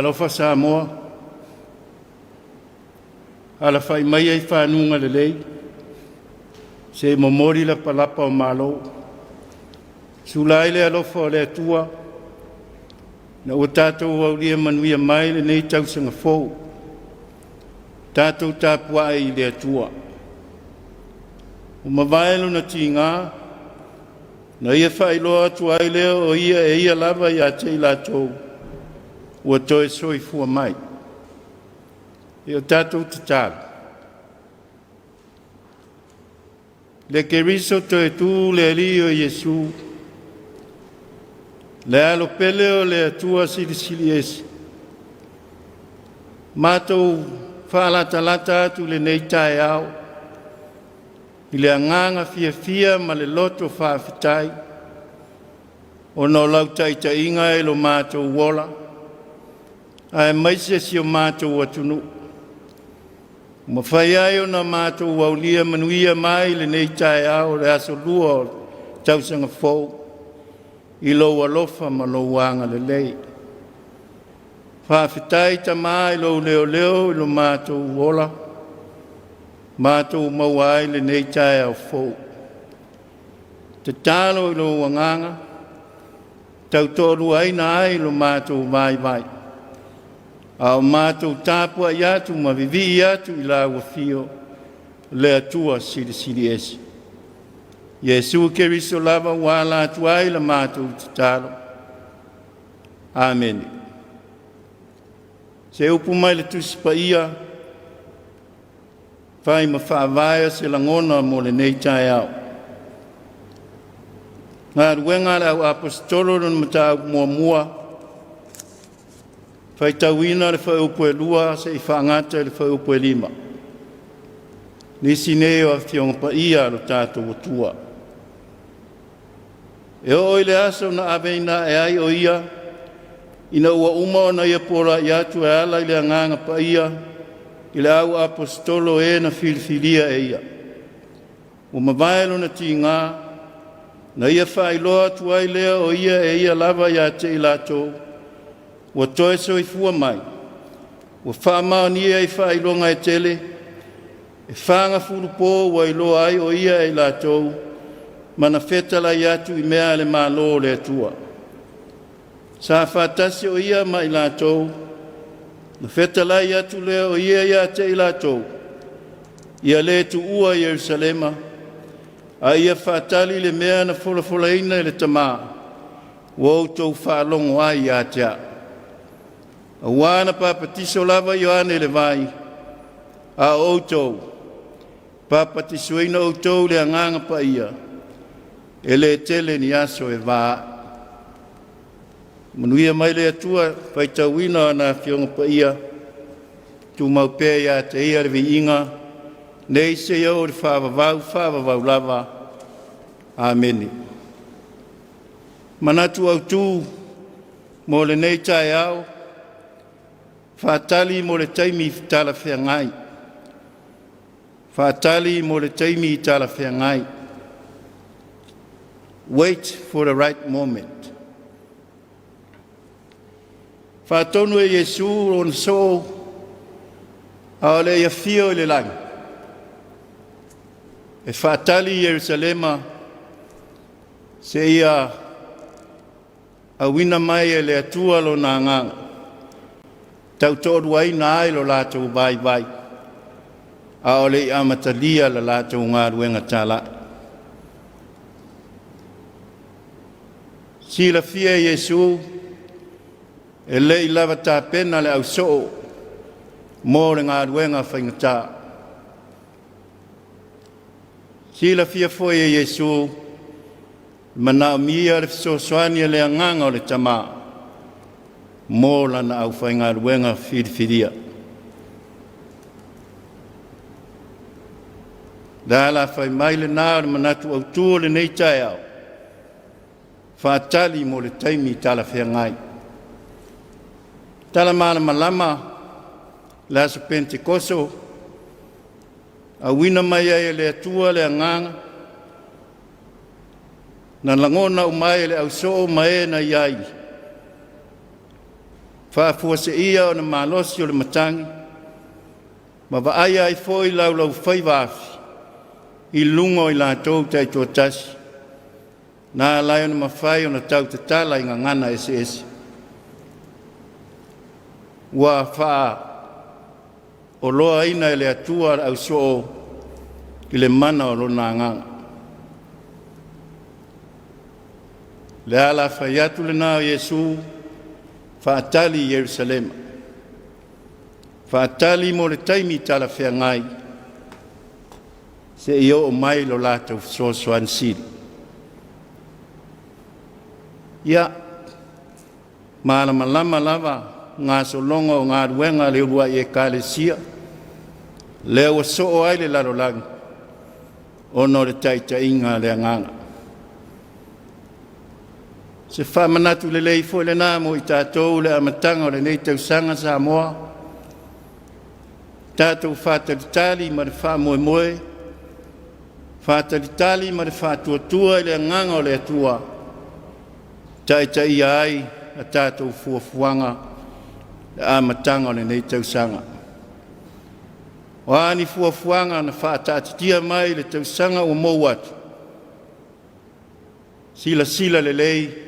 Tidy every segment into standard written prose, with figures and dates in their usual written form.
Talofa Samoa, alafai maia i fanuga lelei, se i momoli lapalapa o malo. Sula ai le alofa o le Atua, ina ua tatou aulia manuia mai lenei tausaga fou, tatou tapuai i le Atua. Ua mavae lona tiga, na ia faailoa atu ai lea o ia e ia lava ia te i latou ua toe soifua mai. E o tatou tatalo, le Keriso toe tu le Alii o Iesu, le alo pele o le Atua Silisili Ese, matou faalatalata atu lenei taeao i le agaga fiafia ma le loto faafetai, ona o lau taitaiga i lo matou ola, aemaise si o matou atunuu. Ua mafai ai ona matou aulia manuia mai lenei taeao o le aso lua o le tausaga fou i lou alofa ma lou agalelei. Faafetai Tama i lou leoleo i lo matou ola, matou maua ai lenei taeao fou. Tatalo i lou agaga, tautoaluaina ai lo matou vaivai, a o matou tapuai atu ma vivii atu i lau afio, le Atua Silisili Ese. Iesu Keriso lava ua ala atu ai la matou tatalo. Amene. Se upu mai le Tusi Paia, fai ma faavae o se lagona mo lenei taeao. Galuega a le au Aposetolo lona mataupu muamua, faitauina le fuaiupu e 2 seia faagata i le fuaiupu e 5. Nisi nei o Afioga Paia a lo tatou Atua. E oo i le aso na aveina ae ai o ia, ina ua uma ona ia pola'i atu e ala i le Agaga Paia i le au aposetolo e na filifilia e ia. Ua mavae lona tiga, na ia faailoa atu ai lea o ia e ia lava ia te i latou, ua toe soifua mai, ua faamaonia i faailoga e tele, e 40 po ua iloa ai o ia e i latou, ma na fetalai atu i mea a le Malo o le Atua. Sa faatasi o ia ma i latou, na fetalai atu lea o ia ia te i latou, ia le tuua Ierusalema, a ia faatali le mea na folafolaina e le Tamā, ua outou faalogo ai ia te au. Aua na papatiso lava Ioane i le vai, a o outou, papatisoina outou le Agaga Paia, e le tele ni aso e va ae. Manuia mai le Atua, faitauina o na Afioga Paia, tumau pea ia te ia le viiga, nei seia oo i le faavavau, faavavau lava. Amene. Manatu autu mo lenei taeao, faatali mo le taimi talafeagai. Faatali mo le taimi talafeagai. Wait for the right moment. Faatonu e Iesu lona soo a o le i afio i le lagi, e faatali i Ierusalema seia auina mai e le Atua lona agaga, tautoaluaina ai lo latou vaivai, a o le i amatalia la latou galuega talai. Silafia e Iesu, e le i lava tapena le ausoo mo le galuega faigata. Silafia foi e Iesu, manaomia le fesoasoani a le agaga o le Tamā mo lana aufaigaluega filifilia. Le alafai mai lena o le manatu autu o lenei taeao, faatali mo le taimi talafeagai. Tala malamalama le aso Pentekoso, auina mai ai e le Atua le agaga, na lagona uma ai e le ausoo ma e na i ai. Faafuaseia ona malosi o le matagi, ma vaaia ai foi laulaufaiva afi i luga o i latou taitoatasi, na ala ai ona mafai ona tautatala i gagana eseese. Ua faaoloaina e le Atua le ausoo i le mana o Lona Agaga. Le ala fai atu lena o Iesu, faatali i Yerusalema, faatali mo le taimi talafeagai seia oo mai lo latou fesoasoani sili. Ia, malamalama lava gasologa o galuega a le uluai Ekalesia, lea ua soo ai le lalolagi ona o le taitaiga a le Agaga. Se faamanatu lelei foi lena mo i tatou i le amataga o lenei tausaga Samoa, tatou faatalitali ma le faamoemoe, faatalitali ma le faatuatua i le Agaga o le Atua, taitaia ai a tatou fuafuaga le amataga o lenei tausaga. O a ni fuafuaga na faataatitia mai i le tausaga ua mou atu, silasila lelei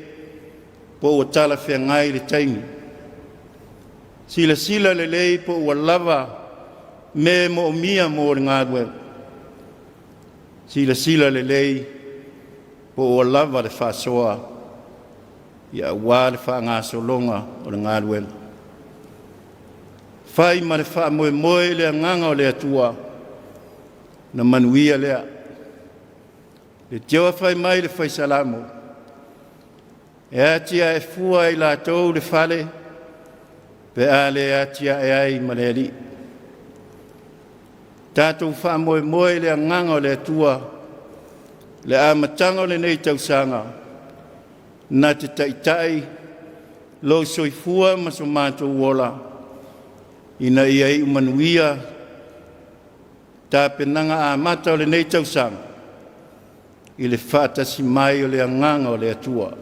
po ua talafeagai le taimi. Silasila lelei po ua lava mea e moomia mo le galuega. Silasila lelei po ua lava le faasoa aua le faagasologa o le galuega. Fai ma le faamoemoe i le Agaga o le Atua, na manuia lea. Le tioa fai mai le Fai Salamo, e atiae fua e i latou le fale, pe a le atiae ai ma le Alii. Tatou faamoemoe i le Agaga o le Atua, le amataga o lenei tausaga, na te taitai lou soifua ma so matou ola, ina ia iu manuia tapenaga amata o lenei tausaga i le faatasi mai o le Agaga o le Atua.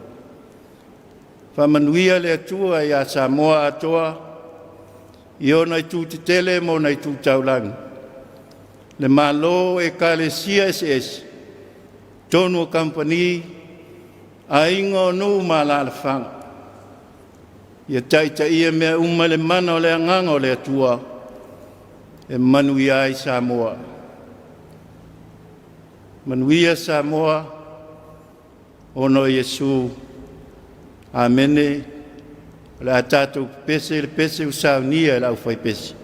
Faamanuia le Atua ia Samoa atoa i ona itu tetele ma ona itu taulagi, le Malo, Ekalesia eseese, tonu o kamupani, aiga o nuu ma alaalafaga. Ia taitaia mea uma i le mana o le Agaga o le Atua e manuia ai Samoa. Manuia Samoa ona o Iesu. Amene. O le a tatou pepese i le pese ua saunia e le aufaipese.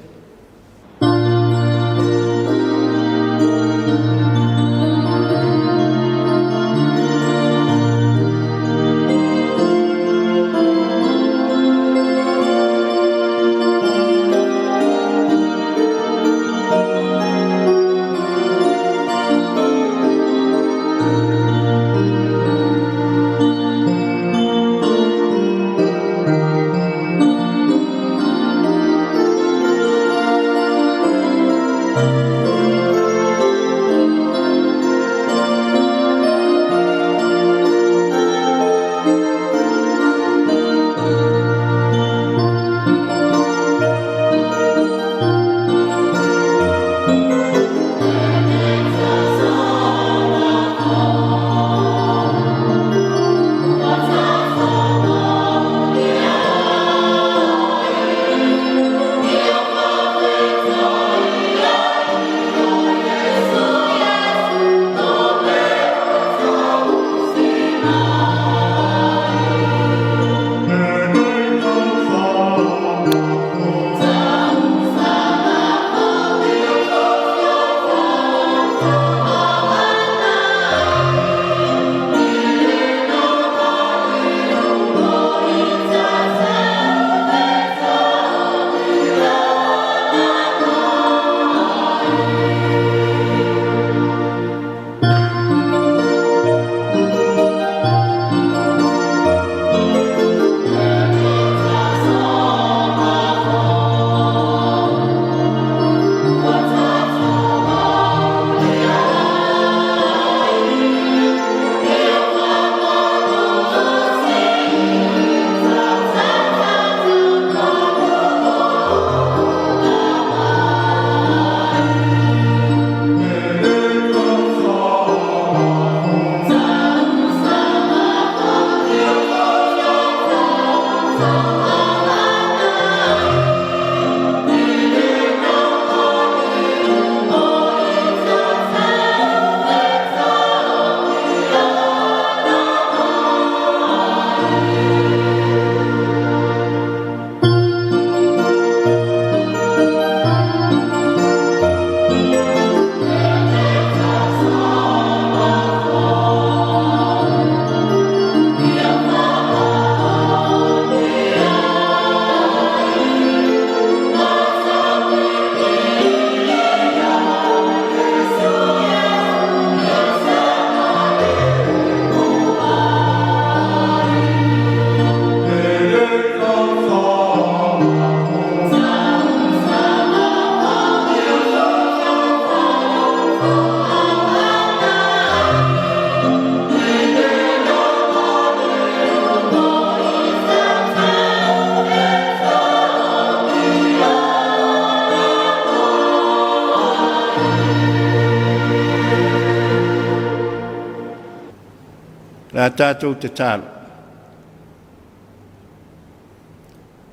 A tatou tatalo.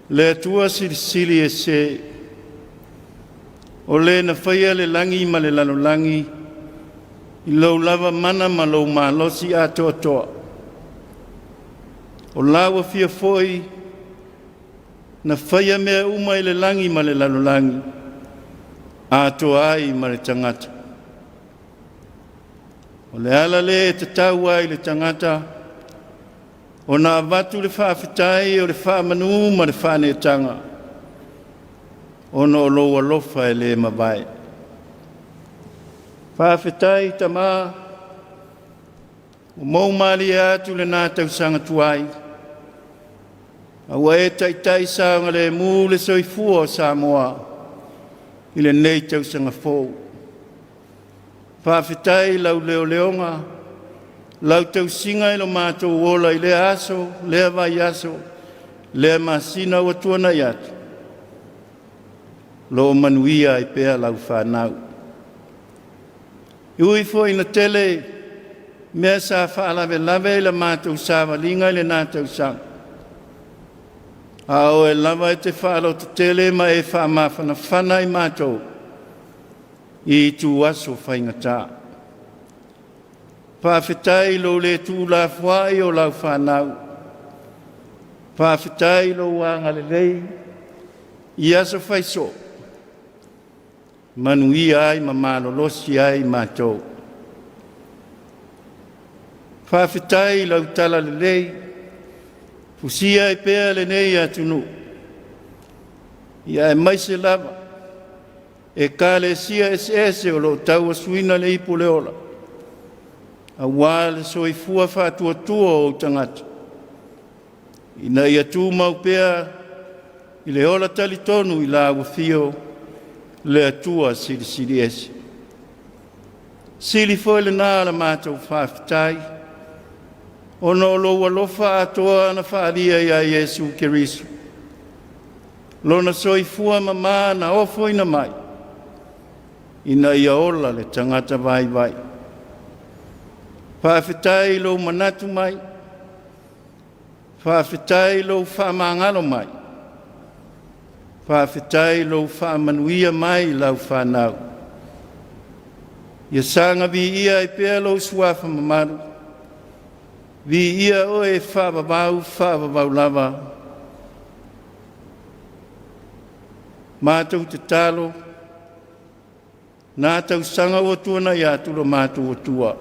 Le Atua silisili ese, o le na faia le lagi ma le lalolagi i lou lava mana ma lou malosi atoatoa. O lau afio foi na faia mea uma i le lagi ma le lalolagi, atoa ai ma le tagata. O le ala lea e tatau ai le tagata ona avatu le faafetai o le faamanu ma le faaneetaga, ona o lou alofa e le mavae. Faafetai Tama, ua mou malie atu lena tausaga tuai, a ua e taitai saogalemu le soifua o Samoa i lenei tausaga fou. Faafetai i lau leoleoga, lau tausiga i lo matou ola i lea aso, lea vaiaso, lea masina ua tuanai atu, lo o manuia ai pea lau fanau. E ui foi ina tele mea sa faalavelave i la matou savaliga i lena tausaga, a oe lava e te faalototele ma e faamafanafana i matou i ituaso faigata. Faafetai i lou le tuulafoai o lau fanau. Faafetai i lou agalelei i aso fai soo, manuia ai ma malolosi ai matou. Faafetai i lau talalelei, fusia ai pea lenei atunuu, ia aemaise lava Ekalesia eseese o lo o tauasuina le ipu o le ola, aua le soifua faatuatua o ou tagata, ina ia tumau pea i le ola talitonu i lau afio le Atua Silisili Ese. Sili foi lena o la matou faafetai, ona o lou alofa atoa na faaalia ia Iesu Keriso, lona soifua mama na ofoina mai, ina ia ola le tagata vaivai. Faafetai i lou manatu mai, faafetai i lou faamagalo mai, faafetai i lou faamanuia mai i lau fanau. Ia saga viia ai pea lou suafa mamalu, viia oe e faavavau, faavavau lava. Matou tatalo, nā tausaga ua tuanai atu lo matou Atua,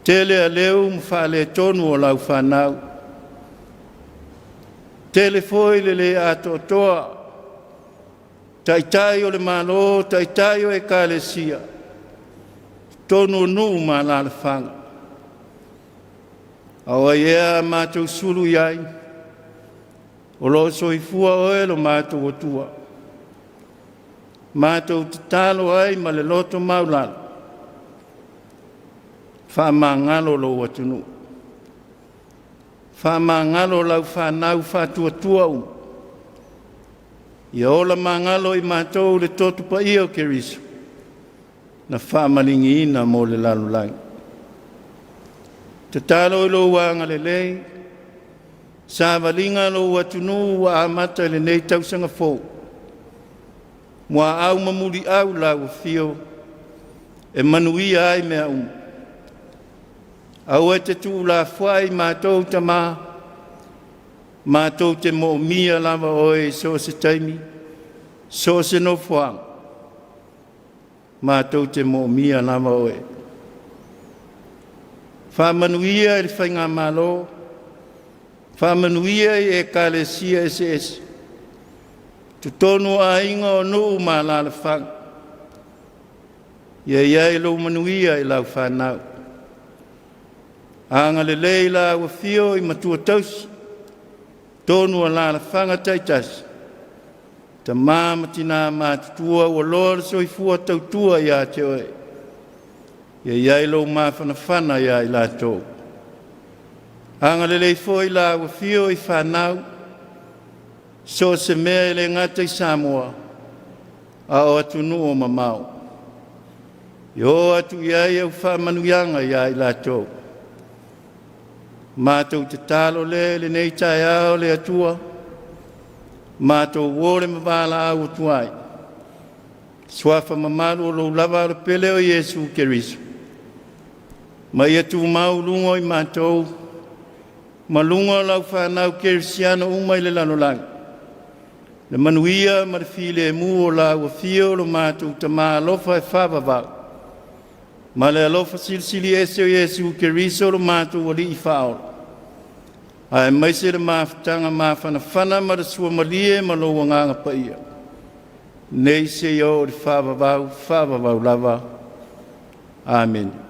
tele aleu ma faaletonu o lau fanau, tele foi le le atoatoa, taitai o le Malo, taitai o Ekalesia, totonu o nuu ma alaalafaga. A o ai ea a matou sulu i ai, o lo o soifua oe lo matou Atua. Matou tatalo ai ma le loto maulalo, faamagalo lou atunuu, faamagalo lau fanau faatuatua uma. Ia ola magalo i matou le toto paia o Keriso, na faamaligiina mo le lalolagi. Tatalo i lou agalelei, savaliga lou atunuu ua amata i lenei tausaga fou, muaau ma muliau lau afio e manuia ai mea uma. Aua e te tuulafoai matou Tama, matou te moomia lava oe i so o se taimi, so o se nofoaga, matou te moomia lava oe. Faamanuia i le faigamalo, faamanuia i Ekalesia eseese, totonu o aiga o nuu ma alaalafaga, ia i ai lou manuia i lau fanau. Agalelei lau afio i matua tausi, tonu o alaalafaga taitasi, tama ma tina matutua ua loa le soifua tautua ia te oe, ia i ai lou mafanafana ia i latou. Agalelei foi lau afio i fanau, so o se mea e le gata i Samoa, a o atunuu o mamao. Ia o atu i ai au faamanuiaga ia i latou. Matou tatalo lea i lenei taeao le Atua, matou o le ma valaau atu ai, suafa mamalu o lou lava alo pele o Iesu Keriso, ma ia tumau i luga o i matou, ma luga o lau fanau kerisiano uma i le lalolagi, le manuia ma le filemu o lau afio lo matou Tama alofa e faavavau, ma le alofa silisili ese o Iesu Keriso lo matou Alii Faaola, aemaise le mafutaga mafanafana ma le suamalie ma lou Agaga Paia, nei seia oo i le faavavau, faavavau lava. Amene.